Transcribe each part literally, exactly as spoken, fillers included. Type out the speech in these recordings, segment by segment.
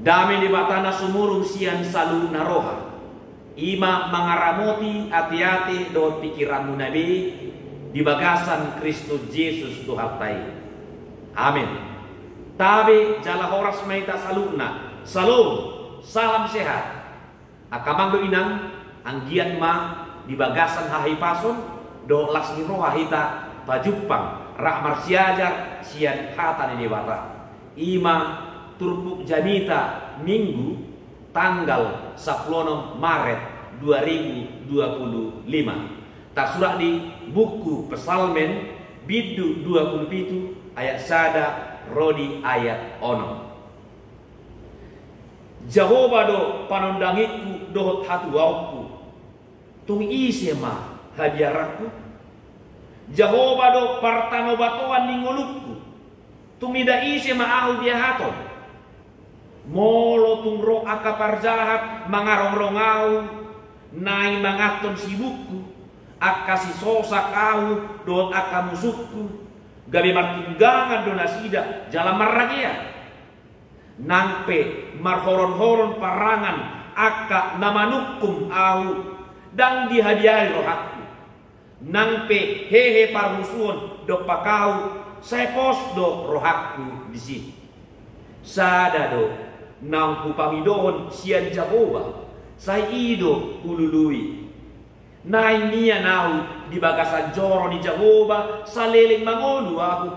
Dame ni Debata na sumurung sian saluhutna roha, i ma mangaramoti ateate dohot pingkiranmuna be di bagasan Kristus Jesus Tuhanta i. Amen. Tabe jala horas ma hita saluhutna. Syalom. Salam sehat. Angka amang dohot inang, anggiat ma di bagasan hahipason dohot las ni roha hita pajumpang rap marsiajar sian hata ni Debata. I ma turpuk jamita Minggu tanggal sampulu onom Maret dua ribu dua pulu lima. Tarsurat di buku Psalmen bindu dua pulu pitu ayat sada ro di ayat onom. Jahowa do panondangingku dohot hatuaonku, tung ise ma habiaranku? Jahowa do partanobatoan ni ngolungku, tung mida ise ma ahu diahaton? Molo tung ro angka parjahat mangarongrong ahu, naeng manganhon sibukku, angka sisosak ahu dohot angka musungku, gabe martunggangan do nasida jala marragean. Nang pe marhoronhoron parangan angka na manungkum ahu, ndang dihabiari rohangku. Nang pe hehe parmusuon dompak ahu, sai pos do rohangku disi. Sada do naung hupangidohon sian Jahowa, sai i do hulului. Naeng mian ahu di bagasan joro ni Jahowa saleleng mangolu ahu,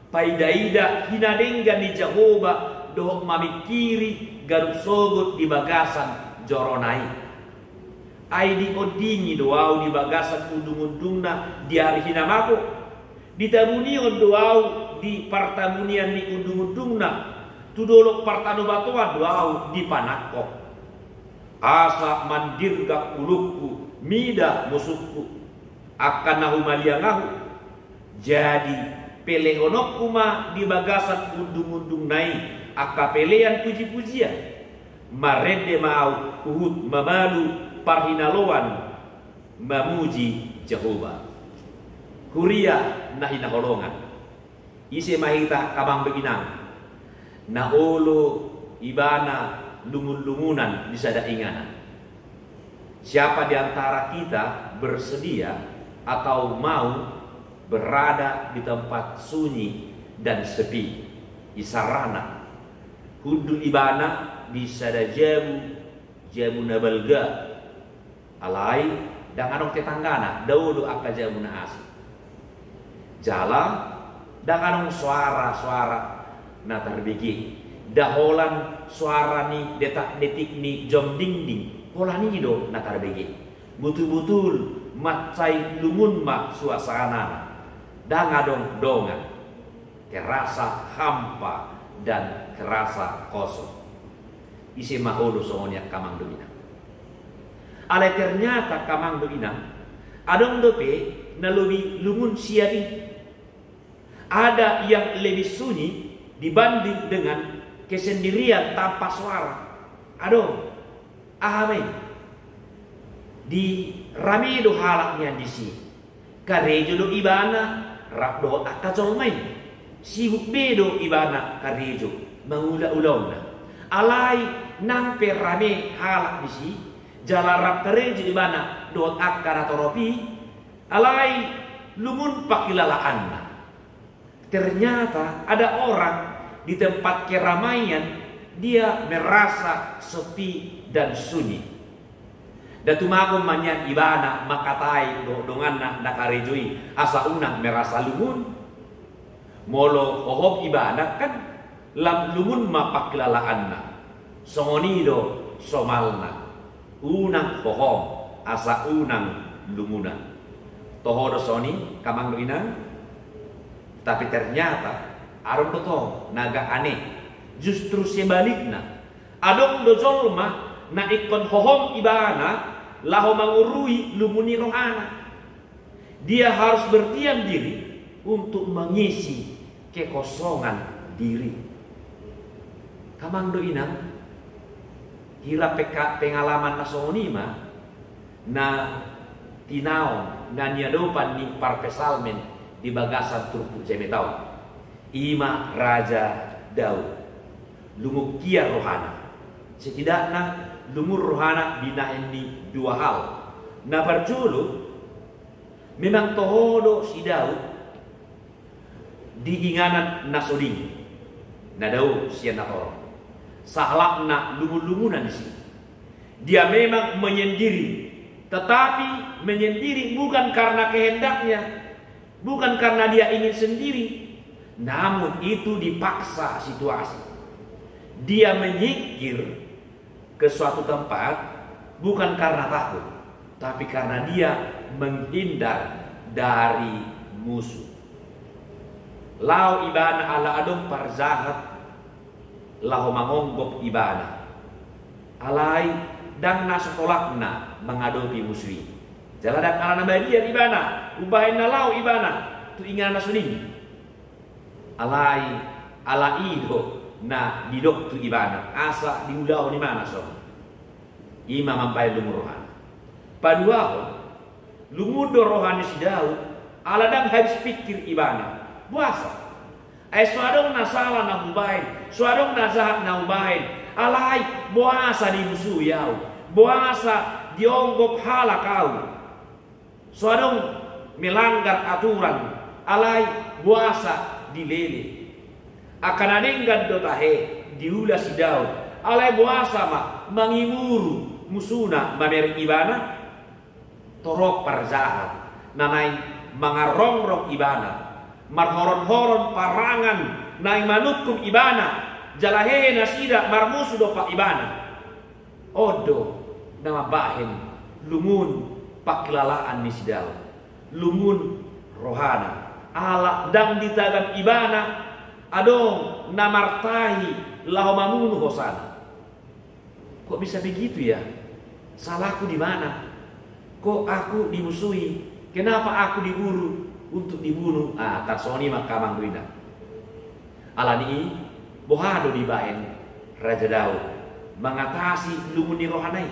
paidaida hinadenggan ni Jahowa dohot mamingkiri ganup sogot di bagasan jorona i. Ai diondingi do ahu di bagasan undungundungna di ari hinamago. Ditabunihon do ahu di partabunian ni undungundungna, tu dolok partanobatoan do ahu dipanangkok. Asa mandirgak ulungku mida musungku, angka na humaliang ahu. Jadi pelehononku ma di bagasan undungundungna i angka pelean pujipujian. Marende ma ahu huhut mamalu parhinaloan mamuji Jahowa. Huria na hinaholongan, ise ma hita angka amang dohot inang na olo ibana lungunlungunan di sada inganan? Siapa di antara kita bersedia atau mau berada di tempat sunyi dan sepi? Isarana, hundul ibana di sada jabu, jabu na balga. Alai ndang adong tetanggana, dao do angka jabu na asing. Jala ndang adong soara-soara na tarbege. Nda holan soara ni detak-detik ni jom dingding, holan i do na tarbege. Butul-butul mansai lungun ma suasanana. Ndang adong dongan. Terasa hampa dan terasa kosong. Ise ma olo songon i angka amang dohot inang? Alai ternyata angka amang dohot inang, adong dope na lobi lungun sian i. Ada yang lebih sunyi dibanding dengan kesendirian tanpa suara. Adong. Aha ma i? Di rame do halak nian disi. Karejo do ibana rap dohot angka jolma i. Sibuk be do ibana karejo mangula ulaonna. Alai nang pe rame halak disi, jala rap karejo ibana dohot angka na torop i, alai lungun pangkilalaanna. Ternyata ada orang di tempat keramaian, dia merasa sepi dan sunyi. Nda tumagon ma nian ibana mangkatai dohot donganna na karejo i asa unang merasa lungun. Molo hohom ibana kan lam lungun ma pangkilalaanna. Songon i do somalna. Unang hohom asa unang lungunan. Toho do songon i angka amang dohot inang? Tapi ternyata adong do tong na agak aneh. Justru sebalikna, adong do jolma na ingkon hohom ibana laho mangurui lungun ni rohana. Dia harus berdiam diri untuk mengisi kekosongan diri. Angka amang dohot inang, hira peka-, pengalaman na songon i ma na tinaon, na niadopan ni parpsalmen di bagasan turpuk jamita on. I ma Raja Daud. Lungun hian rohana. Setidakna lungun rohana binahen ni dua hal. Na parjolo, memang toho do si Daud di inganan na soding, na dao sian na torop. Sahalakna lungun-lungunan disi. Dia memang menyendiri, tetapi menyendiri bukan karena kehendaknya, bukan karena dia ingin sendiri, namun itu dipaksa situasi. Dia menyingkir ke suatu tempat bukan karena takut, tapi karena dia menghindar dari musuh. Lao ibana ala adong parjahat laho mangonggop ibana. Alai ndang na so tolapna mangadopi musu i. Jala ndang ala na mabiar ibana umbahen na lao ibana tu inganan na soding. Alai ala i do na didok tu ibana asa diulahon ibana songon i. I ma mambahen lungun rohana. Paduahon, lungun do roha ni si Daud ala ndang habis pikir ibana. Boasa? Ai so adong na sala na hubahen, so adong na jahat na hubahen. Alai boasa dimusui au? Boasa dionggop halak au? So adong melanggar aturan, alai boasa dilele? Angka na denggan do tahe diula si Daud, alai boasa ma mangimuru musuna mamereng ibana? Torop parjahat na naeng mangarrongrong ibana, marhoron-horon parangan naeng manungkun ibana, jala hehe nasida marmusu dompak ibana. On do na mambahen lungun pangkilalaan ni si Daud, lungun rohana, ala ndang ditagam ibana adong na martahi laho mamunu hosana. Kok bisa begitu ya? Salahku di mana? Kok aku dimusuhi? Kenapa aku diburu untuk dibunuh? Ah, tarsongon i ma angka amang dohot inang. Alani i, boha do dibahen Raja Daud mangatasi lungun ni rohana i?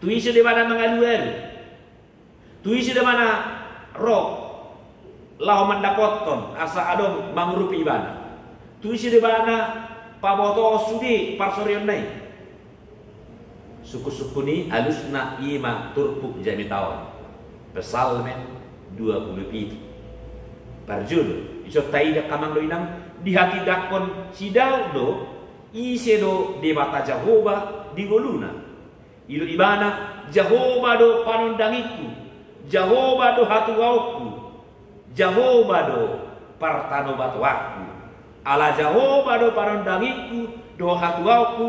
Tu ise do ibana mangalualu? Tu ise do ibana ro laho mandapothon asa adong mangurupi ibana? Tu ise do ibana pabotohon sude parsorionna i? Sungkun-sungkun i alusna i ma turpuk jamita on. Psalmen dua pulu pitu. Parjolo, ison taida angka amang dohot inang, dihatindangkon si Daud do ise do Debata Jahowa di ngoluna. I do ibana, Jahowa do panondangingku, Jahowa do hatuaonku, Jahowa do partanobatoanku. Ala Jahowa do panondangingku dohot hatuaonku,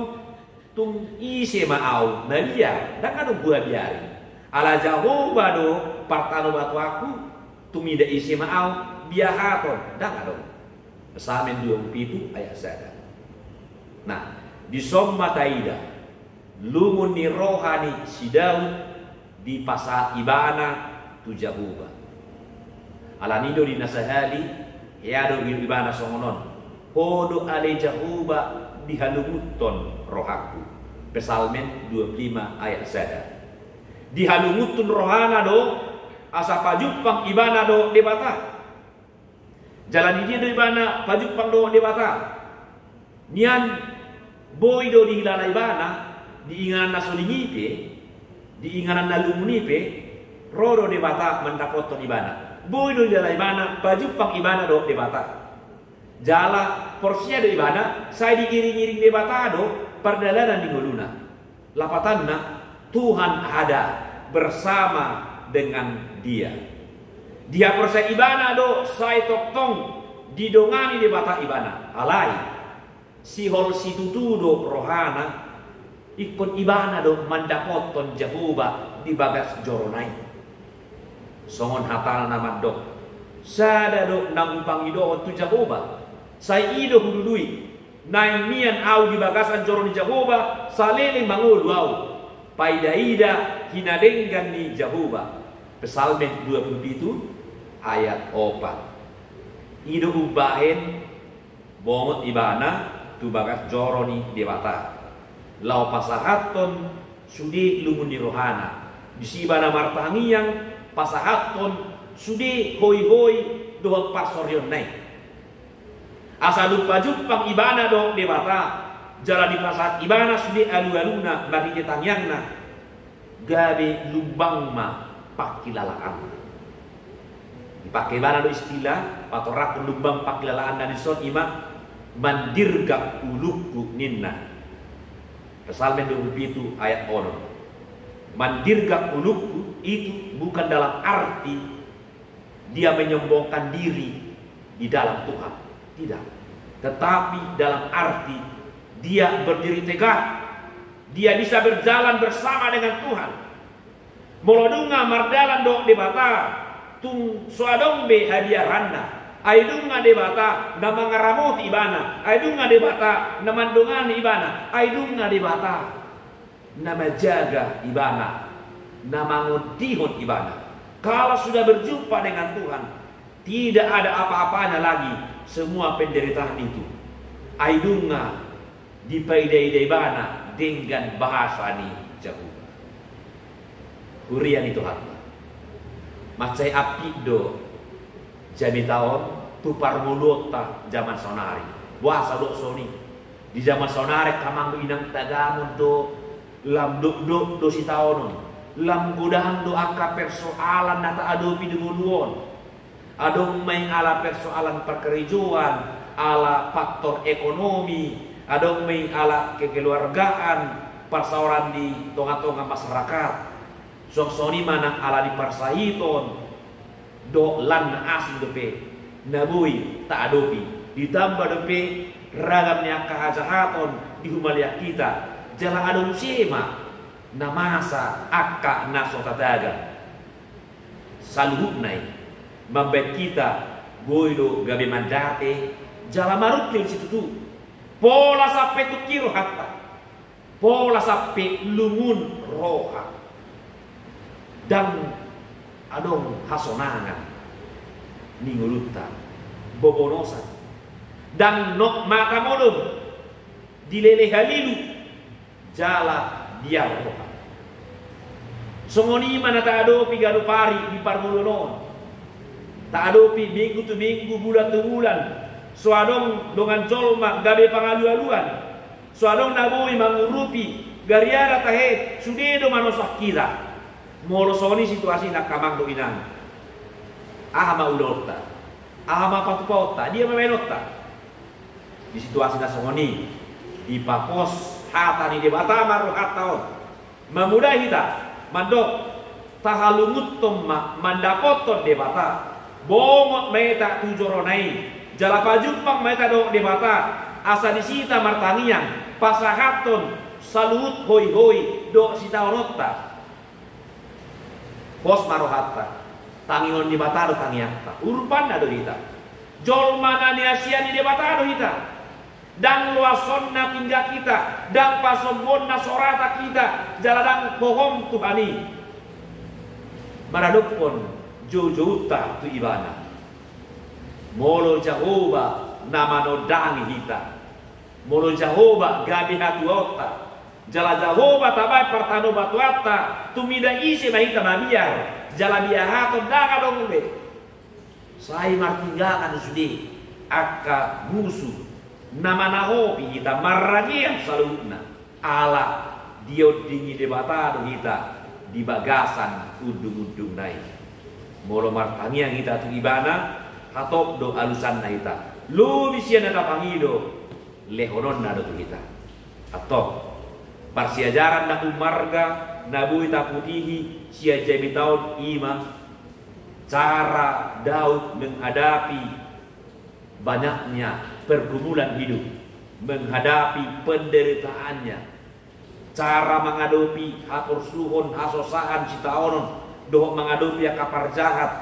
tung ise ma au mabiar? Ndang adong huhabiari. Ala Jahowa do partanobatoanku, tung mida ise ma au biahaton? Ndang adong. Psalmen dua pulu pitu ayat sada. Nah, dison ma taida lungun ni roha ni si Daud dipasahat ibana tu Jahowa. Alani do di na sahali, hea do didok ibana songon on: Ho do ale Jahowa dihalungunhon rohangku. Psalmen dua pulu lima ayat sada. Dihalungunhon rohana do asa pajumpang ibana dohot Debata. Jala di dia do ibana pajumpang dohot Debata? Nian boi do dihilala ibana, di inganan na soding i pe, di inganan na lungun i pe, ro do Debata mandapothon ibana. Boi do dihilala ibana pajumpang ibana dohot Debata. Jala porsea do ibana sai diiring-iring Debata do pardalanan ni ngoluna. Lapatanna, Tuhan ada bersama dengan dia. Dihaporseai ibana do sai tongtong didongani Debata ibana. Alai sihol situtu do rohana, ingkon ibana do mandapothon Jahowa di bagas jorona i. Songon hatana na mandok: Sada do naung hupangidohon tu Jahowa, sai i do hududui. Naeng mian ahu di bagasan joro ni Jahowa, saleleng mangolu ahu, paida-ida hinadenggan ni Jahowa. Psalmen dua pulu pitu ayat opat. I do umbahen bongot ibana tu bagas joro ni Debata laho pasahathon sude lungun ni rohana. Disi ibana martangiang pasahathon sude hoi-hoi dohot parsorionna i. Asa dung pajumpang ibana dohot Debata, Jala dipasahat ibana sude alualuna marhite tangiangna, gabe lumbang ma pangkilalaanna. Dipake ibana do istilah patorangkon lumbang pangkilalaanna dison, ima mandirgak ulungku ninna. Psalmen dua puluh pitu ayat onom. Mandirgak ulungku itu bukan dalam arti dia menyombongkan diri di dalam Tuhan. Tidak. Tetapi dalam arti dia berdiri tegak. Dia bisa berjalan bersama dengan Tuhan. Molo dung mardalan dohot Debata, tung so adong be habiaranna. Ai dung Debata na mangaramoti ibana. Ai dung Debata na mandongani ibana. Ai dung Debata na manjaga ibana, na mangondihon ibana. Kalau sudah berjumpa dengan Tuhan, tidak ada apa-apanya lagi semua penderitaan itu. Ai dung dipaidaida ibana denggan bahasa ni Jahowa. Huria ni Tuhanta, mansai ampit do jamita on tu parngoluonta jaman saonari. Boasa do songon i? Di jaman saonari angka amang dohot inang, tagamon do, lam dokdok do sitaonon, lam godang do angka persoalan na taadopi di ngolu on. Adong ma i ala persoalan parkarejoan, ala faktor ekonomi, adong ma i ala kekeluargaan, parsaoran di tongatonga masyarakat. Suang songon i ma nang ala ni parsahiton dohot lan na asing dope na boi taadopi. Ditamba dope ragam ni angka hajahaton di humaliang hita, jala adong muse ma na masa angka na so tatagan. Saluhutna i mambahen hita boi do gabe mandate jala marungkil situtu. Pola sampe tungki rohanta, pola sampe lungun roha. Ndang adong hasonangan ni ngolunta, bobonosan. Ndang nok mata modom, dilele halilu, jala biar roha. Songon i ma na taadopi ganup ari di parngoluon on. Taadopi minggu tu minggu, bulan tu bulan, so adong dongan jolma gabe pangalualuan. So adong na boi mangurupi, gariada tahe sude do manosak hita. Molo songon i situasina angka amang dohot inang, aha ma ulaonta? Aha ma patupaonta? Dia ma baenonta? Di situasi na songon i, dipapos hata ni Debata ma rohanta on. Mamodai hita mandok, tahalungunhon ma mandapothon Debata. Bongot ma hita tu jorona i, jala pajumpang ma hita dohot Debata, asa disi hita martangiang, pasahathon saluhut hoihoi dohot sitaononta. Pos ma rohanta, tangihon Debata do tangiangta. Urupanna do hita. Jolma na niasian ni Debata do hita. Ndang loasonna tinggak hita, ndang pasombuonna sorata hita, jala ndang hohom Tuhan i. Maradophon joujounta tu Ibana. Molo Jahowa na manondangi hita, molo Jahowa gabe hatuaonta, jala Jahowa tabaen partanobatoanta, tumida ise ma hita mabiar, jala biahaton ndang adong be. Sai martinggangan sude angka musu na manahopi hita marragean saluhutna, ala diondingi Debata do hita di bagasan undungundungna i. Molo martangiang hita tu Ibana, hatop do alusanna hita. Lobi sian na tapangido, lehononna do tu hita. Antong, parsiajaran na ummarga na boi taputihi sian jamita on ima cara Daud menghadapi banyaknya pergumulan hidup, menghadapi penderitaannya, cara mangadopi haporsuhon, hasosaan, sitaonon, dohot mangadopi angka parjahat.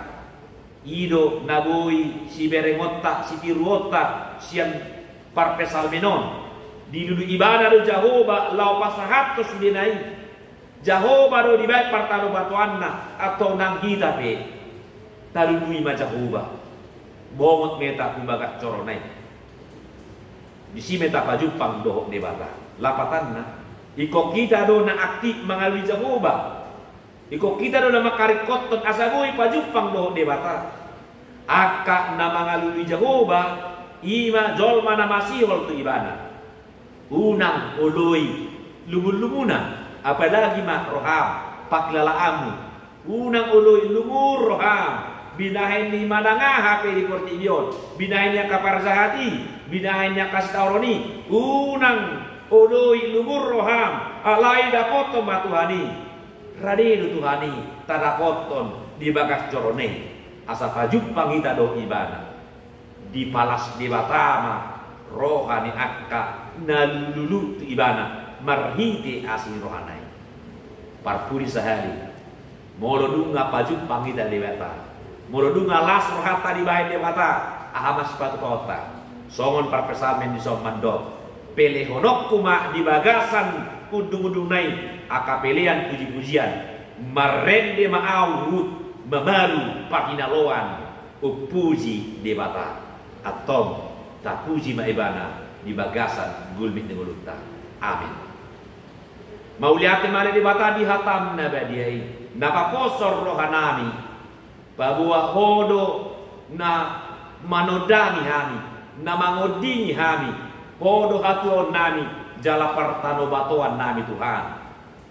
I do na boi siberengonta, sitiruonta sian parpsalmen on. Dilului ibana do Jahowa laho pasahathon sudena i. Jahowa do dibaen partanobatoanna, antong nang hita pe talului ma Jahowa. Bongot ma hita tu bagas jorona i. Disi ma hita pajumpang dohot Debata. Lapatanna, ingkon hita do na aktif mangalului Jahowa. Ingkon hita do na mangkaringkothon asa boi pajumpang dohot Debata. Angka na mangalului Jahowa, ima jolma na masihol tu Ibana. Unang oloi lungun-lunguna, apalagi ma roham, panghilalaanmu. Unang oloi lungun roham, binahen ni manang aha pe di portibi on, binahen ni angka parjahat i, binahen ni angka sitaonon i. Unang oloi lungun roham, alai dapothon ma Tuhan i. Rade do Tuhan i tadapothon di bagas joro na i, asa pajumpang hita dohot Ibana. Dipalas Debata ma roha ni angka na lulu tu Ibana marhite asi ni rohana i. Parpudi sahali, molo nunga pajumpang hita Debata, molo nunga las rohanta dibahen Debata, aha ma sipatupaonta? Songon parpsalmen dison mandok: Pelehononku ma di bagasan undung-undungna i angka pelean puji-pujian, marende ma ahu huhut mamalu parhinaloan, umpuji Debata. Antong, tapuji ma Ibana di bagasan gulmit ni ngolunta. Amin. Mauliate ma ale Debata di hataM na badia i, na paposhon rohanami, paboa Ho do na manondangi hami, na mangondingi hami. Ho do hatuaonnami jala partanobatoannami, Tuhan.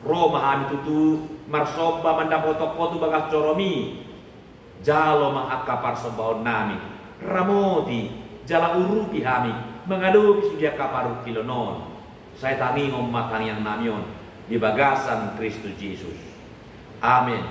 Ro ma hami tutu marsomba mandapothon Ho tu bagas joroMi. Jalo ma angka parsombaonnami, ramoti jala urupi hami mangadopi sude angka parungkilon on. Sai tangingon ma tangiangnami on di bagasan Kristus Jesus. Amen.